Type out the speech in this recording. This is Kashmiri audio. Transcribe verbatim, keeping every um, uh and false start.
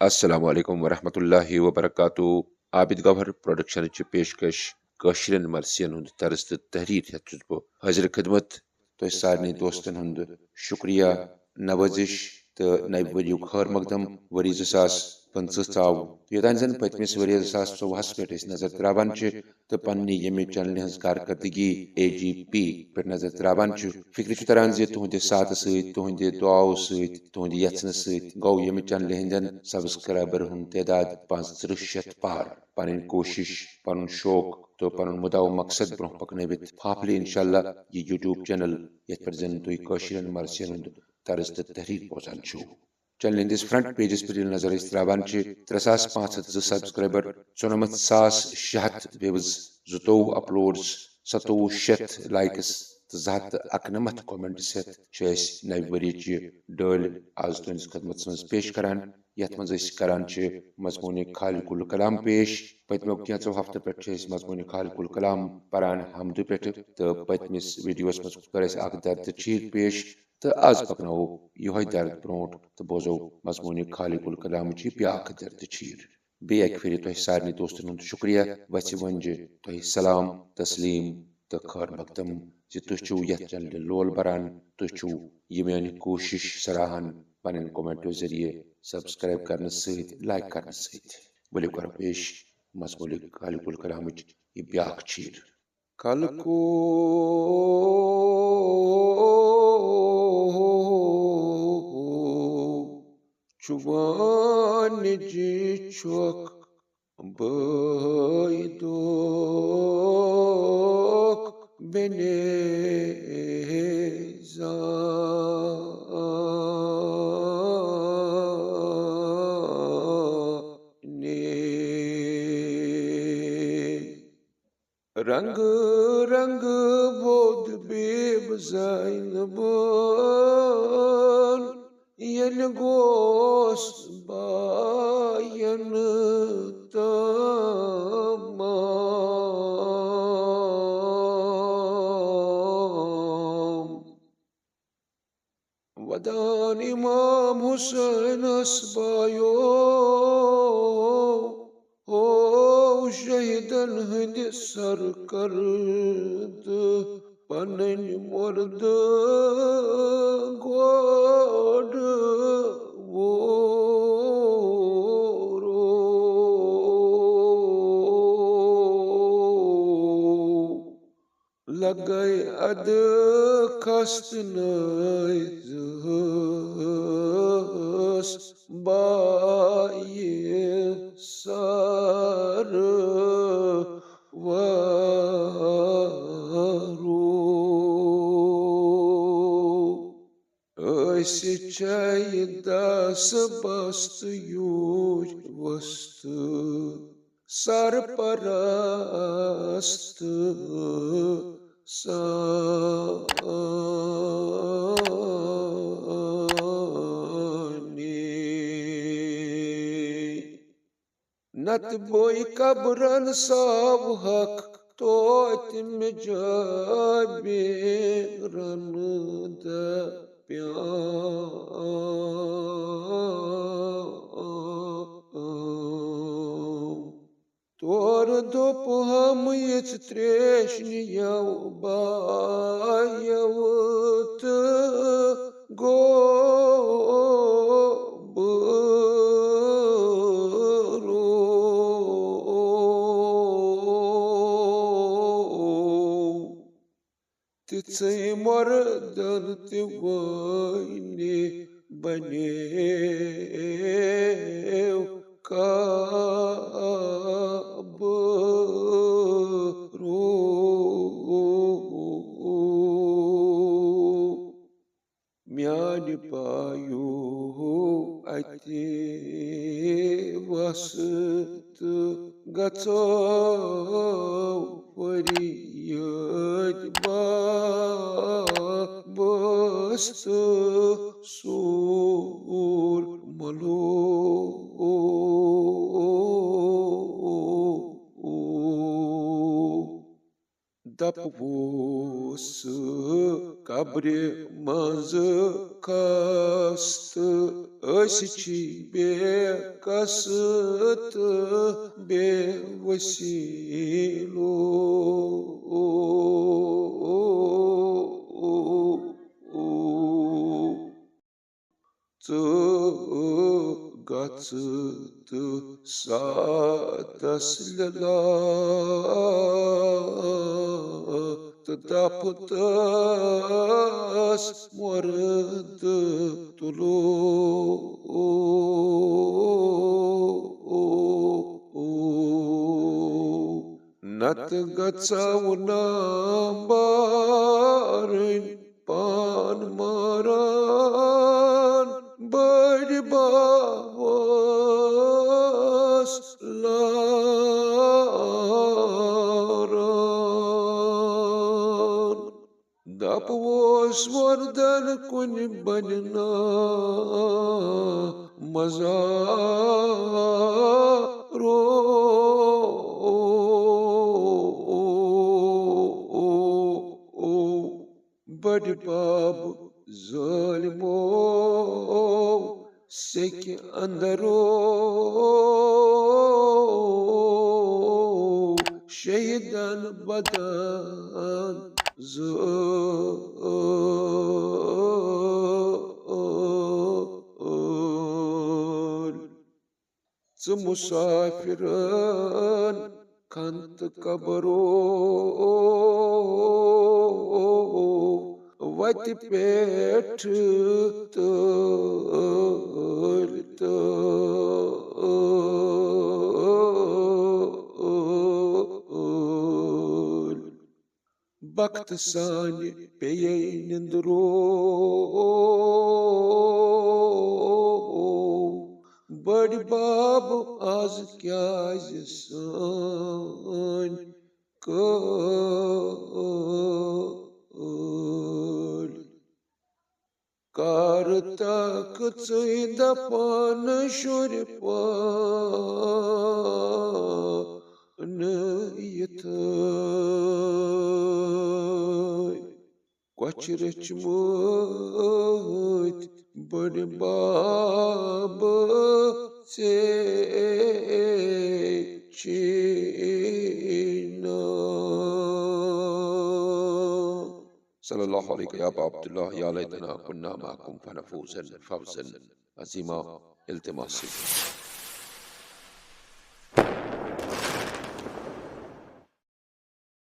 السلام علیکم ورحمۃ اللہ وبرکاتہ۔ عابد گوہر پروڈکشن چہِ پیشکش کٲشرٮ۪ن مرثین ہُنٛد طرز تہٕ تحریر ہٮ۪تھ چھُس بہٕ حٲضِر خدمت تۄہہِ سارنٕے دوستن ہُنٛد شُکریہ، نوٲزِش تہٕ نَوِ ؤریُک خٲر مقدم۔ ؤری زٕ ساس پٕنٛژٕہ ژاو، یوٚتام زن پٔتمِس ؤریَس زٕ ساس ژوٚوُہَس پٮ۪ٹھ أسۍ نظر ترٛاوان چھِ، تہٕ پننہِ ییٚمہِ چینلہِ ہٕنٛز کارکردگی، اے جی پی، پٮ۪ٹھ نظر ترٛاوان چھِ، فکرِ چھُ تران زِ تُہنٛدِ ساتہٕ سۭتۍ، تُہنٛدِ دعاو سۭتۍ، تُہنٛدِ یژھنہٕ سۭتۍ گوٚو ییٚمہِ چینلہِ ہٕنٛدٮ۪ن سبسکرائبرن ہُنٛد تعداد پانٛژترٕٛہ شیٚتھ پار۔ پنٕنۍ کوٗشش، پنُن شوق تہٕ پنُن مُدعا و مقصد برونٛہہ پکنٲوِتھ پھاپھلہِ انشاءاللہ یہِ یوٹیوب چینل، یتھ پٮ۪ٹھ زن تُہۍ کٲشرٮ۪ن مرثین ہُنٛد طرز تہٕ تحریر بوزان چھِو۔ چینل ہٕنٛدِس فرنٹ پیجس پٮ۪ٹھ ییٚلہِ نظر أسۍ ترٛاوان چھِ، ترٛےٚ ساس پانٛژھ ہتھ زٕ سبسکرائبر، ژُنَمَتھ ساس شےٚ ہتھ ویوز، زٕتووُہ اپلوڈز، ستووُہ شیٚتھ لائکس تہٕ زٕ ہتھ تہٕ اَکنَمَتھ کمنٹس ہٮ۪تھ چھِ أسۍ نَوِ ؤریِچ یہِ ڈٲلۍ آز تُہنٛدِس خدمتس منٛز پیش کران، یتھ منٛز أسۍ کران چھِ مضموٗنِ خالق الکلام پیش۔ پٔتمیو کینٛژو ہفتو پٮ۪ٹھ چھِ أسۍ مضموٗنِ خالق الکلام پران حمدٕ پٮ۪ٹھٕ، تہٕ پٔتمِس ویڈیوس منٛز کٔر اَسہِ اکھ درد چیٖر پیش، تہٕ آز پکناوو یِہوٚے درد برونٛٹھ تہٕ بوزو مضموٗنِ خالق الکلامٕچ یہِ بیٛاکھ درد چیٖر۔ بیٚیہِ اَکہِ پھِرِ تۄہہِ سارنٕے دوستن ہُنٛد شُکریہ۔ وَژھِ وۄنۍ زِ تۄہہِ سلام، تسلیٖم تہٕ خٲر مقدم زِ تُہۍ چھِو یَتھ چینلہِ لول بران، تُہۍ چھِو یہِ میٛانہِ کوٗشِش سراہان پنٕنۍ کمنٹو ذٔریعہٕ سبسکرائب کرنہٕ سۭتۍ، لائک کرنہٕ سۭتۍ۔ ؤلِو کرو پیش مضموٗنِ خالق الکلامٕچ یہِ بیٛاکھ چیٖر۔ خلقو چھُ وانہِ جی چھۄکھ بٲے دوکھ بیٚنے زانے۔ رنگ رنگ بود بیب زینبن، ییٚلہِ گوس باین تمام۔ ودان امام حسینس بایو، ہو شہیدن ہٕنٛدِ سرکردٕ پنٕنۍ مُردٕ گۄڈٕ وورو۔ لگے ادٕ خستہٕ نٲے زٕہٕس بایہِ سر ورو۔ أسۍ چھے دس بستہٕ یوٗرۍ وستہٕ سرپرست سانے۔ نتہٕ بوے قبرن صاف حق توتہِ مےٚ جابرن دپیان۔ تورٕ دوٚپ ہم یِژھ تریش نِیو بایو تہٕ گوٚو بہٕ رو۔ تِژھے مردن تہِ وٲنی بنیو کعبہٕ رو۔ میانہِ بایو اتہِ وسہٕ تہٕ گژھو ؤرۍ یٲدۍ بابس تہٕ سوٗر ملو۔ دپوس قبرِ منٛز کھس تہٕ أسۍ چھی بے کس تہٕ بے وسیلو۔ ژٕ گژھ تہٕ ساتس لِلا تہٕ دپ تس مُرد تُلو۔ نتہٕ گژھو نا بارٕنۍ پان ماران بٔڑۍ بابس لاران۔ دپ اوس وردن کُنہِ بنہِ نا مزارو۔ بٔڑۍ بب ظٲلمو سیٚکہِ اندرو شہیدن بدن زٲلۍ۔ ژٕ مسافرن کھن تہٕ قبرو وتہِ پٮ۪ٹھ تٲلۍ تٲلۍ۔ بخت سانہِ پیٚیے نِندرو۔ بٔڑۍ بب از کیازِ سٲنۍ کٲلۍ؟ کر تک ژٕے دپان شُرۍ پانہٕ یِتھٲے؟ کۄچھِ رٔچھمٕتۍ بٔڑۍ بب ژےٚ چھی نہٕ۔ صلی اللہ علیک یا ابا عبداللہ، یا لیتنا کنا معکم فنفوز فوزا عظیما۔ التماس۔